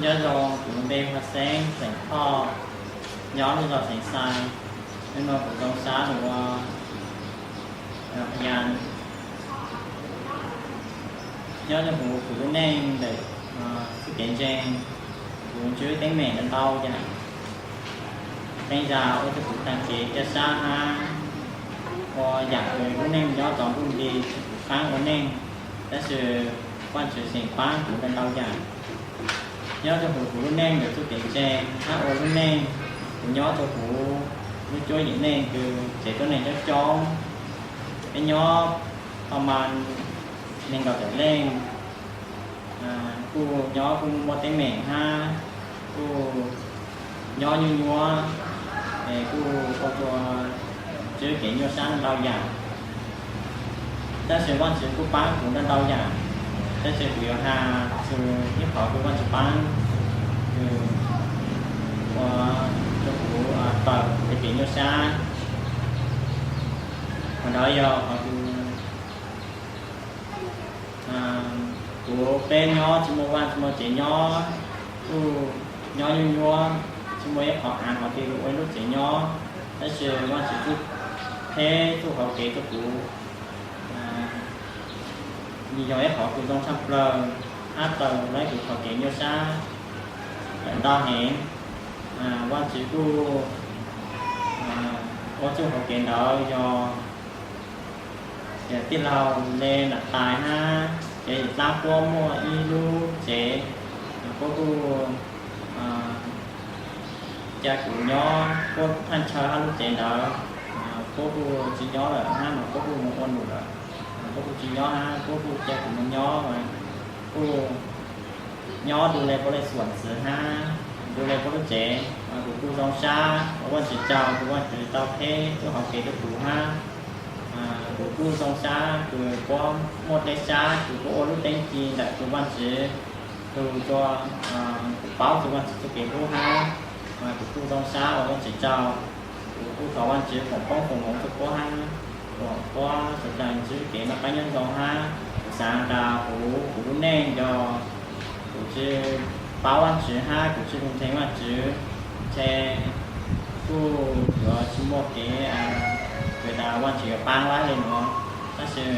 Nyob zoo, kuv lub npe hu ua Xeeb, xeem Thoj, nyob lub zos Xeev Xais. Hnub no kuv zoo sab los ua ya nyob rau kuv, kuv lub neej ntawm txuj kev ntseeg, kuv ntsib teeb meem ntau yam. Qee yam ua rau kuv tag kev cia sab hab ua yam kuv lub neej nyob txom ntuj nti, kuv qaab ua neej, tab sis Vaajtswv tseem paab kuv ntau ntau yam. Nyob rau huv kuv lub neej ntawm txuj kev ntseeg hab ua lub neej, kuv nyob rau huv lub cuab yim neej kws tsev tuab neeg coob coob, peb nyob tau mas neeg nkaum tawm leej, kuj nyob kuj muaj teeb meem hab kuj nyob nyuaj nyuab, es kuj ua rua ntsib kev nyuaj sab ntau yam. Tab sis Vaajtswv kuj paab kuv ntau ntau yam, tab sis kuv yuav has txug ib qhov kws Vaajtswv paab, kws ua rua kuv tawm kuv kev nyuaj sab. Qhov ntawd yog qhov kws kuv peb nyob tsis muaj vaj tsis muaj tsev nyob, kuj nyob nyuaj nyuab, tsis muaj ib qhov av qhov twg ua ib lub tsev nyob, tab sis Vaajtswv txuj kheb txuj hauv kev rua kuv yog ib qhov kws zoo tshaj plawg hab tawm lawv kuv qhov kev nyuaj sab lawm ntau heev. Vaajtswv kuj ua txuj hauv kev ntawd yog tij laug le nam tais hab ces yim dlaab puab muaj ib lub tsev, puab kuj ca kuv nyob, puab thaaj ntshaw hab lub tsev ntawd, puab kuj tsis nyob lawm hab mas puab kuj mus ua num lawm, puab kuj tsis nyob hab puab kuj ca kuv mus nyob, kuj nyob du le puab le xuam ntxwv hab du le puab lub tsev, kuv kuj zoo sab ua Vaajtswv tsaug kws Vaajtswv tau kheb txuj hauv kev rua kuv hab. Kuv kuj zoo sab kws puab muaj teb sab kws puab ua lub teeb ci ntawm kws Vaajtswv tug rua kuv paub txug Vaajtswv txuj kev hlub hab. Kuv kuj zoo sab ua Vaajtswv tsaug, kuv kuj thov Vaajtswv foom koob foom hmoov rua puab hab, foom puab suav dlawg ntsib kev noj qab nyob zoo hab. Kuv xaav tas huv kuv lub neej yog kuv tsis paub Vaajtswv hab kuv tsis lug ntseeg Vaajtswv, ntshe kuj yuav tsis muaj kev kws tas Vaajtswv yuav paab laib le nuav. Tab sis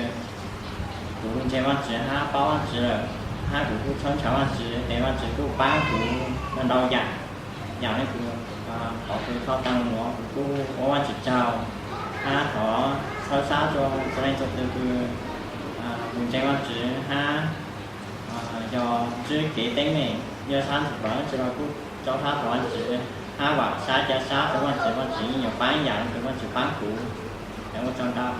kuv lug ntseeg Vaajtswv hab paub Vaajtswv lawm, hab kuv kuj txhawb ntshaw Vaajtswv ces Vaajtswv kuj paab kuv ntau ntau yam. Yam le kuv qhov kws txhob taag nuav kuv kuj ua Vaajtswv tsaug, hab thov txhawb sab rua txhua leej txhua tug kws lug ntseeg Vaajtswv hab yog ntsib kev teeb meem nyuaj sab ntxhov plawv tsi los kuj txhawb sab rua Vaajtswv hab vaam sab ca sab rua Vaajtswv, Vaajtswv yeej yuav paab yam le kws Vaajtswv paab kuv. Ua tsaug ntau.